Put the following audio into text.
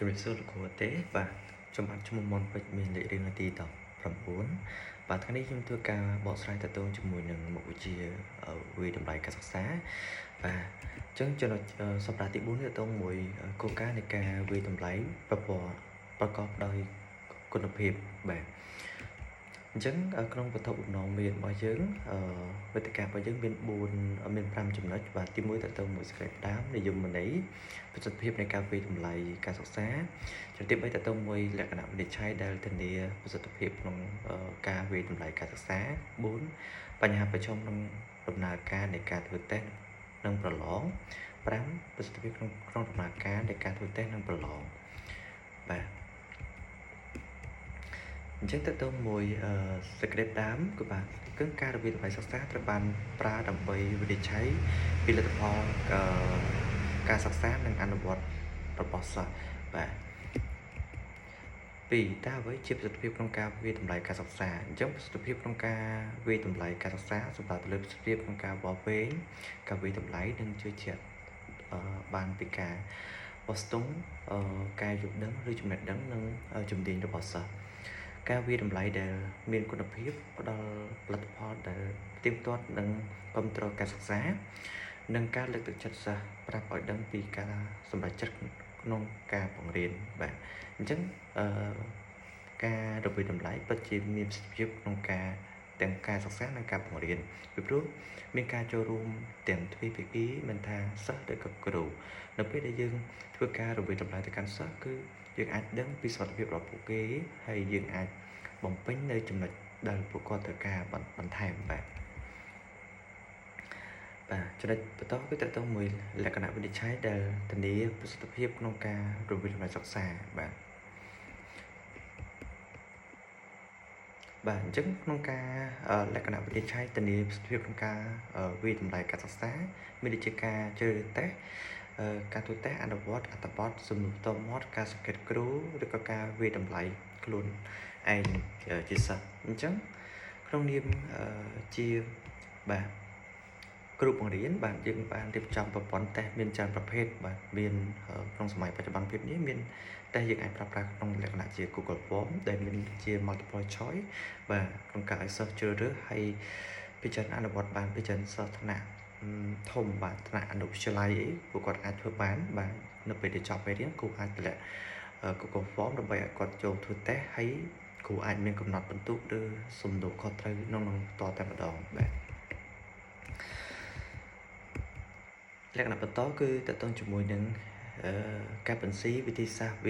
ជំរាបសួរលោកគ្រូទេបាទខ្ញុំបាទឈ្មោះមុនពេជ្រមានលេខរៀងទី19បាទថ្ងៃនេះខ្ញុំធ្វើការបកស្រាយតទៅជាមួយនឹងមុខវិជ្ជាវាតម្លៃការសិក្សាបាទអញ្ចឹងចំណុចសប្តាហ៍ទី4នេះតទៅមួយគោលការណ៍នៃការវាតម្លៃប្រព័ន្ធប្រកបដោយគុណភាពបាទអញ្ចឹងក្នុងវត្ថុបំណងមានរបស់យើងវេទិការបស់យើងមាន4មាន5ចំណុចបាទទី1តទៅមួយសេចក្តីផ្ដើមនិយមន័យប្រសិទ្ធភាពនៃការវាយតម្លៃការសិក្សាចំណុចទី3តទៅមួយលក្ខណៈវិនិច្ឆ័យដែលធានាប្រសិទ្ធភាពក្នុងការវាយតម្លៃការសិក្សា4បញ្ហាប្រឈមក្នុងដំណើរការនៃការធ្វើតេស្តនិងប្រឡង5ប្រសិទ្ធភាពក្នុងក្នុងដំណើរការនៃការធ្វើតេស្តនិងប្រឡងបាទអញ្ចឹងតើទៅមួយសេចក្តីដើមគឺបាទគឺការរបៀបតម្លៃសិក្សាត្រូវបានប្រើដើម្បីវិនិច្ឆ័យពីលទ្ធផលការសិក្សានិងអនុវត្តរបស់សិស្សបាទ2តើអ្វីជាប្រសិទ្ធភាពក្នុងការវាយតម្លៃការសិក្សាអញ្ចឹងប្រសិទ្ធភាពក្នុងការវាយតម្លៃការសិក្សាសម្រាប់ទៅលើប្រសិទ្ធភាពក្នុងការវាស់វែងការវាយតម្លៃនិងជឿជាក់បានពីការវាស់ស្ទង់ការយល់ដឹងឬចំណេះដឹងនិងជំនាញរបស់សិស្សការវាយតម្លៃដែលមានគុណភាពផ្ដល់ផលិតផលដែលទៀងទាត់និងគ្រប់គ្រងការសិក្សានិងការលើកទឹកចិត្តសិស្សប្រាប់ឲ្យដឹងពីការសម្រេចចិត្តក្នុងការបង្រៀនបាទអញ្ចឹងអឺការរវាយតម្លៃពិតជាមានប្រសិទ្ធភាពក្នុងការទាំងការសិក្សានិងការបង្រៀនពីព្រោះមានការចូលរួមទាំងទ្វេភាគីមិនថាសិស្សឬក៏គ្រូនៅពេលដែលយើងធ្វើការរវាយតម្លៃទៅកាន់សិស្សគឺយើងអាចដឹងពីសមត្ថភាពរបស់ពួកគេហើយយើងអាចបំពេញនៅចំណុចដែលពួកគាត់ត្រូវការបន្ថែមបាទបាទចំណុចបន្តគឺតទៅមួយលក្ខណៈវិនិច្ឆ័យដែលធានាប្រសិទ្ធភាពក្នុងការរវាយតម្លៃសិក្សាបាទបាទអញ្ចឹងក្នុងការលក្ខណៈវិនិច្ឆ័យធានាប្រសិទ្ធភាពក្នុងការវាយតម្លៃការសិក្សាមានដូចជាការជ្រើសរើសតេស្តការធ្វើតេស្តអនុវត្តអត្ថបទសំណួរផ្ទាល់មាត់ការសង្កេតគ្រូឬក៏ការវាយតម្លៃខ្លួនឯងជាសិស្សអញ្ចឹងក្នុងនាមជាបាទគ្រូបង្រៀនបាទយើងបានរៀបចំប្រព័ន្ធតេស្តមានច្រើនប្រភេទបាទមានក្នុងសម័យបច្ចុប្បន្នភាពនេះមានតេស្តយើងអាចប្រើប្រាស់ក្នុងលក្ខណៈជា Google Form ដែលមានជា multiple choice បាទក្នុងការឲ្យសិស្សជ្រើសរើសហើយពិចារណាអនុវត្តបានពិចារណាសិស្សថ្នាក់ធំបាទថ្នាក់អនុវិទ្យាល័យអីពួកគាត់អាចធ្វើបានបាទនៅពេលដែលចប់មេរៀនគ្រូអាចតម្លាក់ Google Form ដើម្បីឲ្យគាត់ចូលធ្វើតេស្តហើយគ្រូអាចមានកំណត់បន្ទុកឬសំណួរខុសត្រូវក្នុងនឹងផ្ទាល់តែម្ដងបាទលក្ខណៈបន្តគឺតកតងជាមួយនឹងការបញ្ស៊ីវិធីសាស្ត្រ